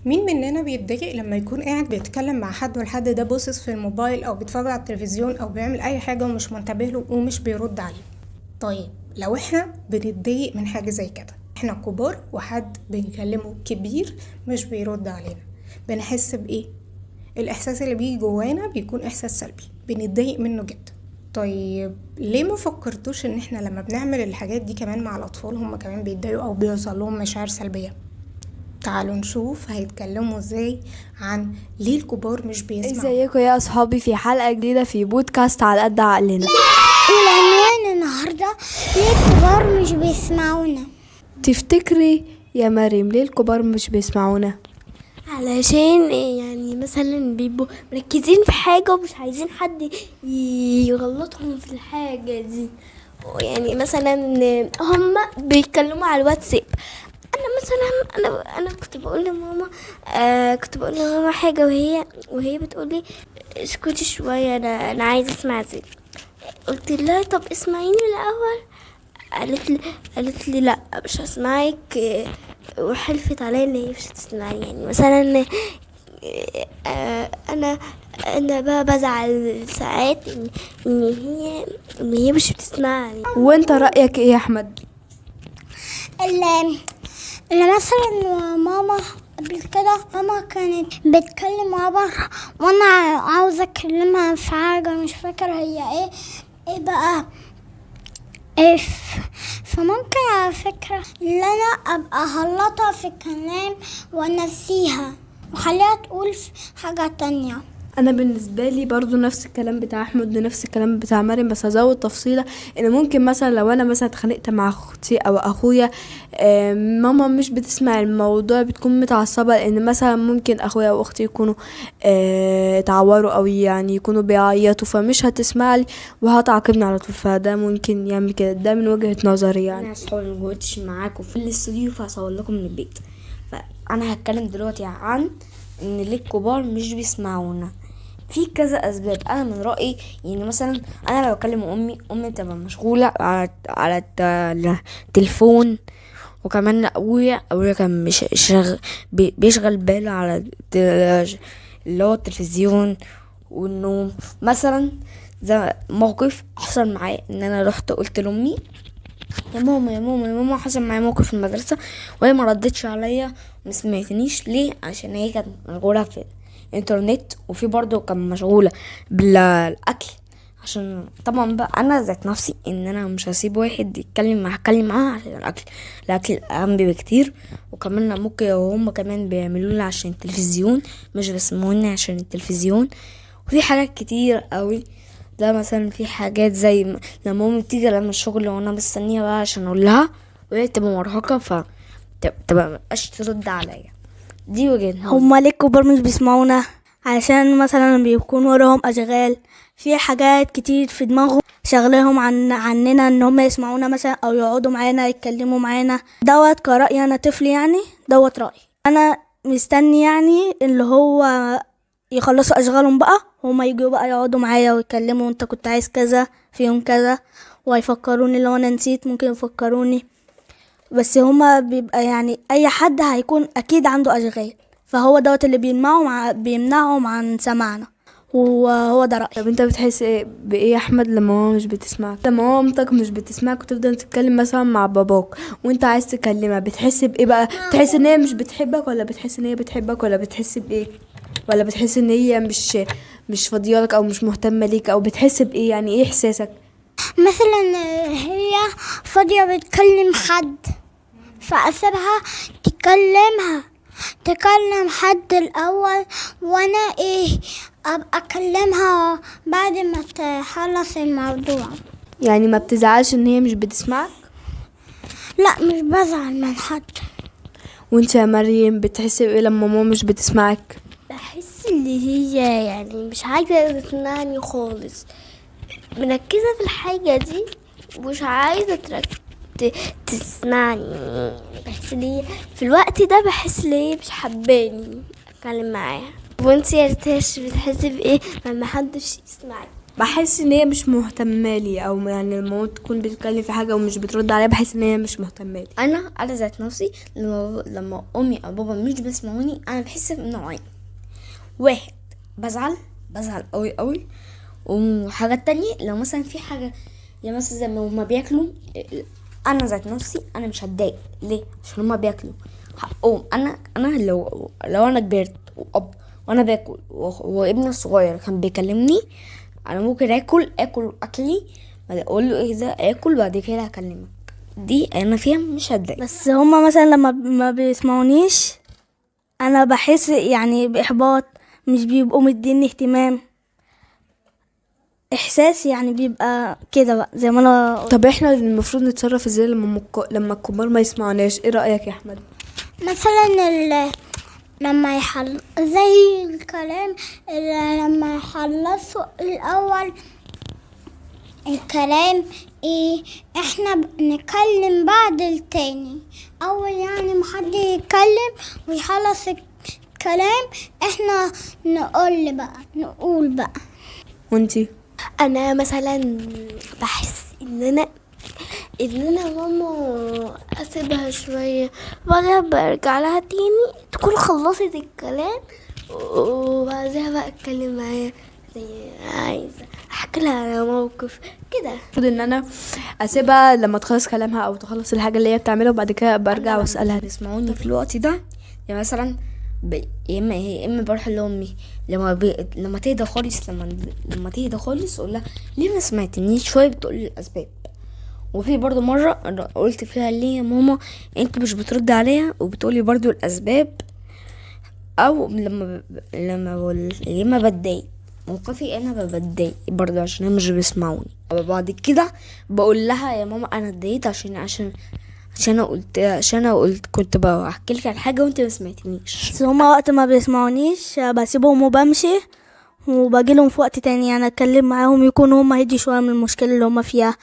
مين مننا بيتضايق لما يكون قاعد بيتكلم مع حد والحد ده باصص في الموبايل او بيتفرج على التلفزيون او بيعمل اي حاجة ومش منتبه له ومش بيرد عليه؟ طيب لو احنا بنتضايق من حاجة زي كده، احنا كبار وحد بنكلمه كبير مش بيرد علينا، بنحس بايه؟ الاحساس اللي بيجي جوانا بيكون احساس سلبي، بنتضايق منه جدا. طيب ليه ما فكرتوش ان احنا لما بنعمل الحاجات دي كمان مع الاطفال هم كمان بيتضايقوا او بيوصل لهم مشاعر سلبية؟ تعالوا نشوف هيتكلموا ازاي عن ليه الكبار مش بيسمعوا. ازيكم يا اصحابي في حلقة جديدة في بودكاست على قد عقلنا. والعنوان النهارده ليه الكبار مش بيسمعونا. تفتكري يا مريم ليه الكبار مش بيسمعونا؟ علشان يعني مثلا بيبقوا مركزين في حاجة ومش عايزين حد يغلطهم في الحاجة دي. يعني مثلا هم بيتكلموا على الواتساب، انا مثلا انا كنت بقول لماما حاجة وهي بتقولي اسكتي شوية، انا عايزة اسمع زي. قلت لها طب اسمعيني الاول، قالت لي لا مش هسمعك، وحلفت عليا ان هي مش هتسمعني. يعني مثلا انا بقى بزعل ساعات ان هي مش بتسمعني. وانت رايك ايه يا احمد؟ اللي مثلا ماما قبل كده، ماما كانت بتكلم بابا وانا عاوزه اكلمها في حاجة مش فاكره هي ايه بقى ايه، فممكن على فكرة ان انا ابقى هلطها في الكلام وانسيها وخليها تقول حاجة تانية. انا بالنسبة لي برضو نفس الكلام بتاع احمد ونفس الكلام بتاع مريم، بس هزود تفصيله ان ممكن مثلا لو انا مثلا اتخانقت مع اختي او اخويا، ماما مش بتسمع الموضوع، بتكون متعصبه لان مثلا ممكن اخويا او اختي يكونوا اتعوروا او يعني يكونوا بيعيطوا، فمش هتسمع لي وهتعاقبني على طول، فده ممكن يعمل كده. ده من وجهه نظري يعني. انا اصحابي ما جوتش معاكم في الاستوديو فهصور لكم من البيت. فانا هتكلم دلوقتي عن ان ليه الكبار مش بيسمعونا. في كذا اسباب. انا من رايي يعني مثلا انا لو بكلم امي تبقى مشغولة على التليفون، وكمان ابويا كان مش بيشغل باله على اللي هو التلفزيون والنوم. مثلا زي موقف حصل معايا ان انا رحت قلت لامي يا ماما يا ماما يا ماما حصل معايا موقف في المدرسة، وهي ما ردتش عليا وما سمعتنيش. ليه؟ عشان هي كانت مشغولة في الانترنت، وفي برضه كان مشغولة بالاكل. عشان طبعا بقى انا ذات نفسي ان انا مش هسيب واحد يتكلم مع هتكلم معاه عشان الاكل اهم بكتير. وكمان ممكن وهم كمان بيعملوا لي عشان التلفزيون، مش بيسمعوني عشان التلفزيون. وفي حاجات كتير قوي. ده مثلا في حاجات زي لما امي بتيجي لما الشغل وانا مستنيه بقى عشان اقول لها، وهي تبقى مرهقة فتبقى مبقاش ترد عليا. دي وجهة نظري. هما ليه الكبار مش بيسمعونا؟ علشان مثلا بيكون وراهم اشغال، في حاجات كتير في دماغهم شغلهم عننا ان هم يسمعونا مثلا او يقعدوا معانا يتكلموا معانا. دوت كرأيي انا طفل يعني، دوت رأيي. انا مستني يعني اللي هو يخلصوا اشغالهم بقى هما يجوا بقى يقعدوا معايا ويتكلموا، انت كنت عايز كذا في يوم كذا، وهيفكروني لو انا نسيت ممكن يفكروني. بس هما بيبقى يعني اي حد هيكون اكيد عنده اشغال، فهو دوت اللي بيمنعهم عن سماعنا، وهو ده رأيي. طب انت بتحس بايه يا احمد لما ماما مش بتسمعك؟ لما مامتك مش بتسمعك وتفضل تتكلم مثلا مع باباك وانت عايز تكلمها، بتحس بايه بقى؟ بتحس ان هي مش بتحبك، ولا بتحس ان هي بتحبك، ولا بتحس بايه، ولا بتحس ان هي مش فاضيالك او مش مهتمة ليك، او بتحس بايه؟ يعني ايه احساسك؟ مثلا هي فاضية بتكلم حد، فاسيبها تكلم حد الاول، وانا ايه ابقى اكلمها بعد ما تخلص الموضوع. يعني ما بتزعلش ان هي مش بتسمعك؟ لا مش بزعل من حد. وانت يا مريم بتحسي بايه لما ماما مش بتسمعك؟ بحس اللي هي يعني مش عايزة تسمعني خالص، مركزة في الحاجة دي ومش عايزة تسمعني. بحس ان هي في الوقت ده بحس ان هي مش حباني اتكلم معاها. وانت يا ريتاش بتحسي بايه لما حدش يسمعك؟ بحس ان هي مش مهتمة لي، او يعني لما تكون بتتكلم في حاجة ومش بترد عليا بحس ان هي مش مهتمة لي. انا ذات نفسي لما امي او بابا مش بيسمعوني انا بحس بنوعين. واحد، بزعل قوي قوي. وحاجه تانية لو مثلا في حاجة، يعني مثلا زي ما هما بياكلوا، انا ذات نفسي انا مش هتضايق. ليه؟ عشان هما بياكلوا حقهم. انا لو انا كبرت واب وانا باكل وابني الصغير كان بيكلمني، انا ممكن اكل اكلي، اقول له ايه ده، اكل بعد كده هكلمك. دي انا فيها مش هتضايق. بس هما مثلا لما ما بيسمعونيش انا بحس يعني باحباط، مش بيبقوا مديني اهتمام، احساس يعني بيبقى كده بقى زي ما انا. طب احنا المفروض نتصرف ازاي لما الكبار ما يسمعوناش؟ ايه رايك يا احمد؟ مثلا لما يحل زي الكلام اللي لما يخلصوا الاول الكلام، ايه احنا بنتكلم بعد التاني اول، يعني ما حد يتكلم ويخلص الكلام احنا نقول بقى. وانتي؟ انا مثلا بحس ان انا ماما اسيبها شوية، بعدها برجع لها تاني تكون خلصت الكلام، وبعدها بقى اتكلم معاها زي عايزه احكي لها على موقف كده. المفروض ان انا اسيبها لما تخلص كلامها او تخلص الحاجة اللي هي بتعملها، وبعد كده برجع واسالها. بيسمعوني في الوقت ده، يعني مثلا يا اما بروح لامي لما تهدى خالص، لما تهدى خالص اقول لها ليه ما سمعتنيش شوية، بتقول لي الاسباب. وفي برضو مرة قلت فيها ليه يا ماما انت مش بترد عليا، وبتقولي برضو الاسباب. او لما بتضايق موقفي انا بتضايق برضو عشان مش بيسمعوني. بعد كده بقول لها يا ماما انا اتضايقت عشان عشان عشان انا قلت كنت بحكي لك على حاجة وانت ما سمعتنيش. بس هما وقت ما بيسمعونيش بسيبهم وبمشي، وباجي لهم في وقت تاني يعني اتكلم معاهم، يكونوا هما هدي شوية من المشكلة اللي هما فيها،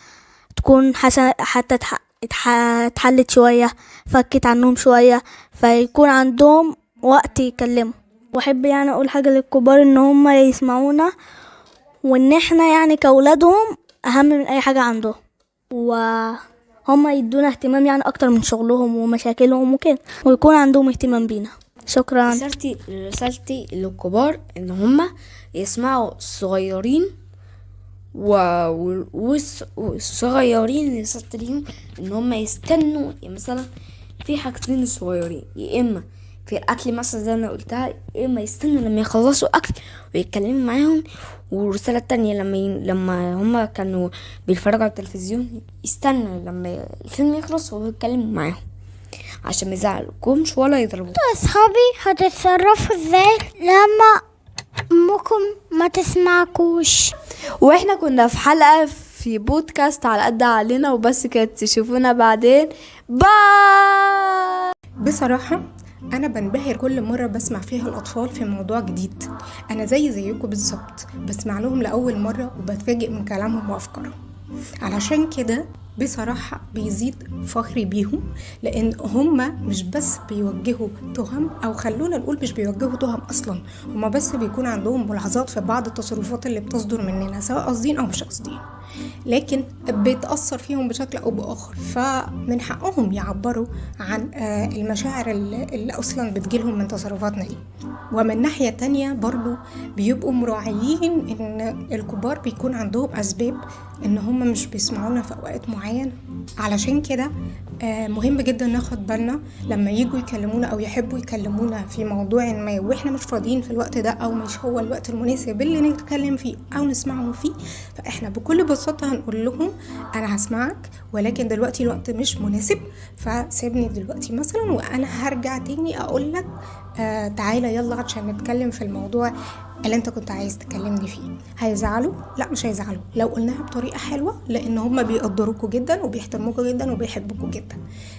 تكون حسن حتى اتحلت شوية، فكت عنهم شوية، فيكون عندهم وقت يكلموا. واحب يعني اقول حاجة للكبار ان هما يسمعونا، وان احنا يعني كاولادهم اهم من اي حاجة عندهم، وهم يدونا اهتمام يعني اكتر من شغلهم ومشاكلهم وكده، ويكون عندهم اهتمام بينا. شكرا. رسالتي للكبار ان هما يسمعوا الصغيرين، والصغيرين رسالتي ليهم ان هما يستنوا. مثلا في حاجتين الصغيرين، يا اما في الاكل مثلا زي ما قلتها، يا اما يستنوا لما يخلصوا اكل ويتكلموا معاهم. والرسالة التانية لما هما كانوا بيتفرجوا على التلفزيون يستنوا لما الفيلم يخلص ويتكلموا معاهم عشان ما يزعلكمش ولا يضربوكم. اصحابي هتتصرفوا ازاي لما امكم ما تسمعكوش؟ واحنا كنا في حلقة في بودكاست على قد عقلنا وبس، كانت تشوفونا بعدين. باي. بصراحة أنا بنبهر كل مرة بسمع فيها الأطفال في موضوع جديد. أنا زيكم بالظبط، بسمع لهم لأول مرة وبتفاجئ من كلامهم وأفكارهم. علشان كده بصراحة بيزيد فخري بيهم، لأن هما مش بس بيوجهوا تهم، أو خلونا نقول مش بيوجهوا تهم أصلا، هما بس بيكون عندهم ملاحظات في بعض التصرفات اللي بتصدر مننا سواء قاصدين أو مش قاصدين، لكن بتأثر فيهم بشكل أو بآخر. فمن حقهم يعبروا عن المشاعر اللي أصلا بتجيلهم من تصرفاتنا دي. ومن ناحية تانية برضو بيبقوا مراعيين إن الكبار بيكون عندهم أسباب إن هم مش بيسمعونا في أوقات معينة. علشان كده مهم جدا ناخد بالنا لما يجوا يكلمونا أو يحبوا يكلمونا في موضوع ما وإحنا مش فاضيين في الوقت ده، أو مش هو الوقت المناسب اللي نتكلم فيه أو نسمعهم فيه، فإحنا بكل بساطة هنقول لهم أنا هسمعك، ولكن دلوقتي الوقت مش مناسب، فسيبني دلوقتي مثلا وأنا هرجع تاني أقول لك تعالى يلا عشان نتكلم في الموضوع اللي انت كنت عايز تكلمني فيه. هيزعلوا؟ لا مش هيزعلوا لو قلناها بطريقة حلوة، لان هم بيقدروكوا جدا وبيحترموكوا جدا وبيحبوكوا جدا.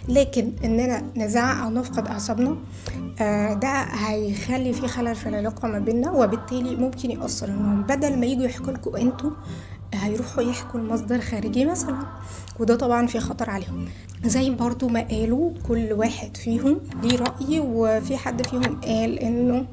لكن اننا نزعق او نفقد اعصابنا ده هيخلي في خلل في العلاقة ما بيننا، وبالتالي ممكن يأثر انهم بدل ما يجوا يحكوا لكم انتوا هيروحوا يحكوا لمصدر خارجي مثلا، وده طبعا في خطر عليهم. زي برضو ما قالوا كل واحد فيهم ليه رأي، وفي حد فيهم قال انه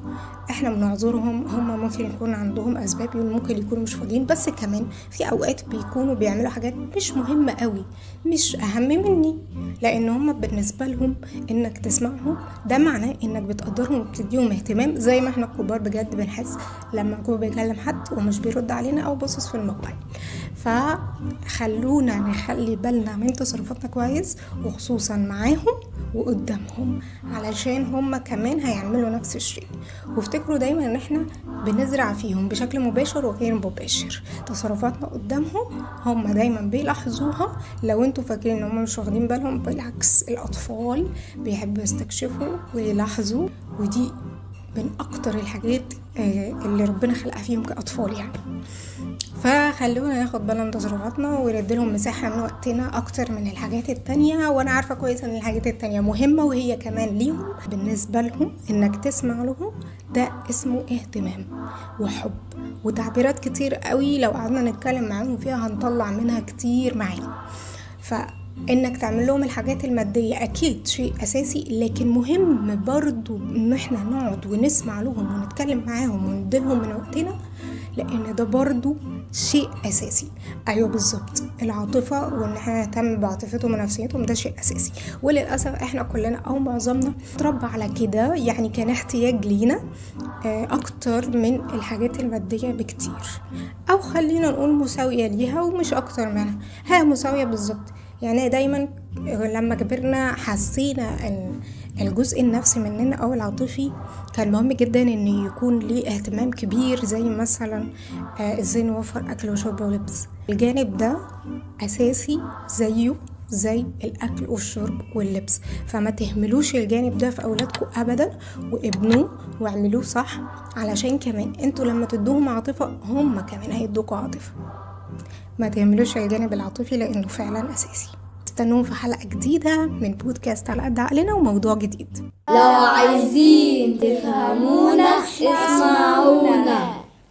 احنا بنعذرهم، هم ممكن يكون عندهم اسباب، ممكن يكونوا مش فاضيين، بس كمان في اوقات بيكونوا بيعملوا حاجات مش مهمة قوي، مش اهم مني، لان هم بالنسبة لهم انك تسمعهم ده معناه انك بتقدرهم وبتديهم اهتمام، زي ما احنا الكبار بجد بنحس لما نكون بنكلم حد ومش بيرد علينا او باصص في الموبايل. فخلونا نخلي بالنا من تصرفاتنا كويس، وخصوصا معاهم وقدامهم، علشان هم كمان هيعملوا نفس الشيء. وافتكروا دايما ان احنا بنزرع فيهم بشكل مباشر وغير مباشر، تصرفاتنا قدامهم هم دايما بيلاحظوها. لو انتوا فاكرين ان هم مش واخدين بالهم، بالعكس الاطفال بيحبوا يستكشفوا ويلاحظوا، ودي من اكتر الحاجات اللي ربنا خلقها فيهم كاطفال يعني. فخلونا ناخد بالنا من تصرفاتنا ونديلهم مساحة من وقتنا اكتر من الحاجات التانية. وانا عارفة كويس ان الحاجات التانية مهمة وهي كمان ليهم، بالنسبة لهم انك تسمع لهم ده اسمه اهتمام وحب وتعبيرات كتير قوي، لو قعدنا نتكلم معاهم فيها هنطلع منها كتير معاني. فإنك تعمل لهم الحاجات المادية أكيد شيء أساسي، لكن مهم برضو إن احنا نقعد ونسمع لهم ونتكلم معاهم ونديلهم من وقتنا، لأن ده برضو شيء أساسي. أيوة بالظبط، العاطفة وإن احنا نهتم بعاطفتهم ونفسيتهم ده شيء أساسي، وللأسف احنا كلنا أو معظمنا اتربى على كده، يعني كان احتياج لينا أكتر من الحاجات المادية بكتير، أو خلينا نقول مساوية ليها ومش أكتر منها، هي مساوية بالظبط. يعني دايما لما كبرنا حسينا ان الجزء النفسي مننا او العاطفي كان مهم جدا ان يكون ليه اهتمام كبير، زي مثلا ازاي نوفر اكل وشرب ولبس. الجانب ده اساسي زيه زي الاكل والشرب واللبس، فما تهملوش الجانب ده في اولادكم ابدا، وابنوه واعملوه صح، علشان كمان انتوا لما تدوهم عاطفة هم كمان هيدوكوا عاطفة. ما تهملوش الجانب العاطفي لانه فعلا اساسي. استنوهم في حلقة جديدة من بودكاست على قد عقلنا وموضوع جديد. لو عايزين تفهمونا.